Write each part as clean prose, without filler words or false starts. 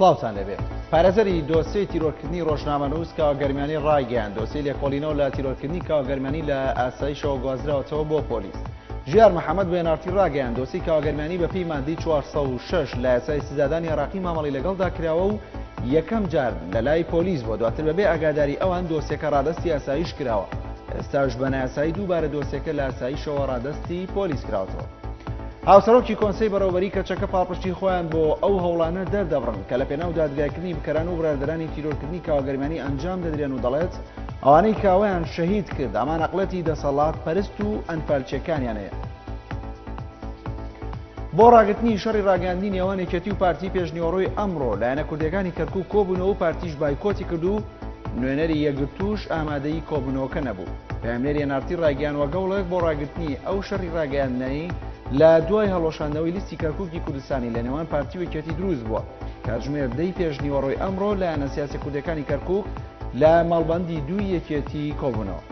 سڵاوتان لێبێ. پارێزەری دۆسیەی تیرۆرکردنی ڕۆژنامەنووس کاوە گەرمیانی ڕایگەیاند، دۆسیەی لێکۆڵینەوە لە تیرۆرکردنی کاوە گەرمیانی لە ئاسایشەوە گوازراوەتەوە بۆ پۆلیس. ژیار محەمەد بە NRT ڕاگەیاند، دۆسیەی کاوە گەرمیانی بەپێی ماددەی 406 لە یاسای سزادانی عێراقی مامەڵەی لەگەڵدا کراوە و یەکەم جار لەلای پۆلیس بووە، دواتر بەبێ ئاگاداری ئەوان دۆسیەکە ڕادەستی ئاسایش کراوە، ئێستاش بە نایاسایی دووبارە دۆسیەکە لە ئاسایشەوە ڕادەستی پۆلیس کراوەتەوە. هاوسەرۆکی کۆنسەی بەڕێوەبەری کەچەکە پاڵپشتی خۆیان بۆ ئەو هەوڵانە دەردەبڕن کە لە پێناو دادگایکردنی بکەران و بڕیاردەرانی تیرۆرکردنی کاوە گەرمیانی ئەنجام دەدرێن و دەڵێت ئەوانەی کاوەیان شەهید کرد ئەمان ئەقڵێتی دەسەڵات پەرست و ئەنفالچیەکانیان هەیە. بۆ ڕاگرتنی شەڕی ڕاگەیاندنی نێوان یەکێتی و پارتی پێشنیوەڕۆی ئەمڕۆ لایەنە کوردیەکانی کەرکوک کۆبوونەوە و پارتیش بایکۆتی کرد و نوێنەری یەکگرتووش ئامادەی کۆبوونەوەکە نەبوو. پەیامنێری NRT ڕایگەیاند وەگەوڵێک بۆ ڕاگرتنی ئەو شەڕی ڕاگەیاندنەی لە دوای هەڵوەشاندنەوەی لیستی کەرکوکی کوردستانی لە نێوان پارتی و یەکێتی دروست بووە. کاتژمێر دەی پێشنیوەڕۆی ئەمڕۆ لایەنە سیاسیە کوردیەکانی کەرکوک لە مەڵبەندی دووی یەکێتی کۆبوونەوە.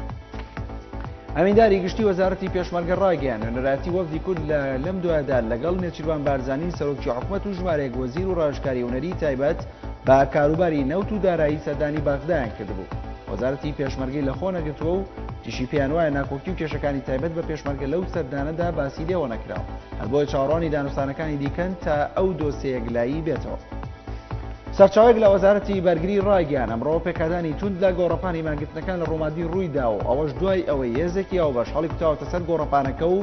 ئەمینداری گشتی وەزارەتی پێشمەرگە ڕایگەیاند، نوێنەرایەتی وەفدی کورد لە لەم دوایەدا لەگەڵ نێچیرڤان بارزانی سەرۆکی حکومەت و ژمارەیەک وەزیر و ڕاوێژکاری هونەری تایبەت بە کاروباری نەوت و دارایی سەردانی بەغدایان کردبوو. وەزارەتی پێشمەرگەی لەخۆ نەگرتووە و تیشی پێیان وایە ناکۆکی و کێشەکانی تایبەت بە پێشمەرگە لەو سەردانەدا باسی لێوە نەکراوە، هەر بۆیە چاوەڕوانی دانوستانەکانی دیکەن تا ئەو دۆسیە یەکلایی بێتەوە. سەرچاوەیەک لە وەزارەتی بەرگری ڕایگەیاند، ئەمڕۆ پێکدادانی توند لە گۆڕەپانی مانگرتنەکان لە ڕومادی ڕوویدا و ئەوەش دوای ئەوەی هێزێکی هاوبەش هەڵیکوتاوەتە سەر گۆڕەپانەکە و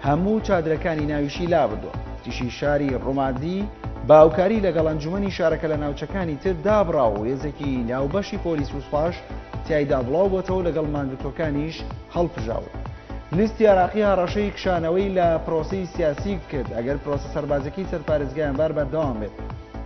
هەموو چادرەکانی ناویشی لابردووە. وتیشی شاری ڕومادی بە هاوکاری لەگەڵ ئەنجومەنی شارەکە لە ناوچەکانی تر دابڕاوە و هێزێکی ناوبەشی پۆلیس و سوپاش تیایدا بڵاوبۆتەوە و لەگەڵ مانگرتووەکانیش هەڵپژاون. لیستی عێراقی هەڕەشەی کشانەوەی لە پرۆسەی سیاسی کرد ئەگەر پرۆسە سەربازیەکەی سەر پارێزگای ئەنبار بەردەوام بێت.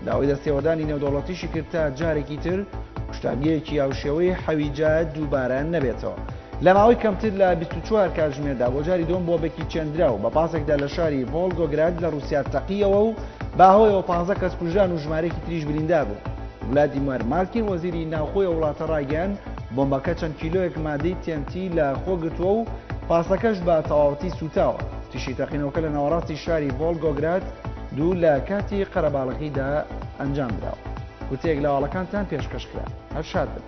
داوای دەستێوەردانی نێودەوڵەتیشی کرد تا جارێکی تر کوشتارگەیەکی هاوشێوەی حەویجە دووبارە نەبێتەوە. لە ماوەی کەمتر لە 24 کاتژمێردا بۆ جاری دووەم بۆمبێکی چێندراو بە پاسێکدا لە شاری ڤۆڵگۆگراد لە ڕووسیا تەقیەوە و بەهۆیەوە 15 کەس کوژران و ژمارەیەکی تریش بریندار بوون. ڤلادیمێر مارکین وەزیری ناوخۆی ئەو وڵاتە ڕایگەیاند، بۆمبەکە چەند کیلۆیەک مادەی TNT لە خۆ گرتووە و پاسەکەش بە تەواوەتی سووتاوە. وتیشی تەقینەوەکە لە ناوەڕاستی شاری ڤۆڵگۆگراد دوو لە کاتی قەرەباڵغیدا ئەنجام دراوە. وتەیەک لە هەواڵەکانتان پێشکەش کرا. هەر شاد بن.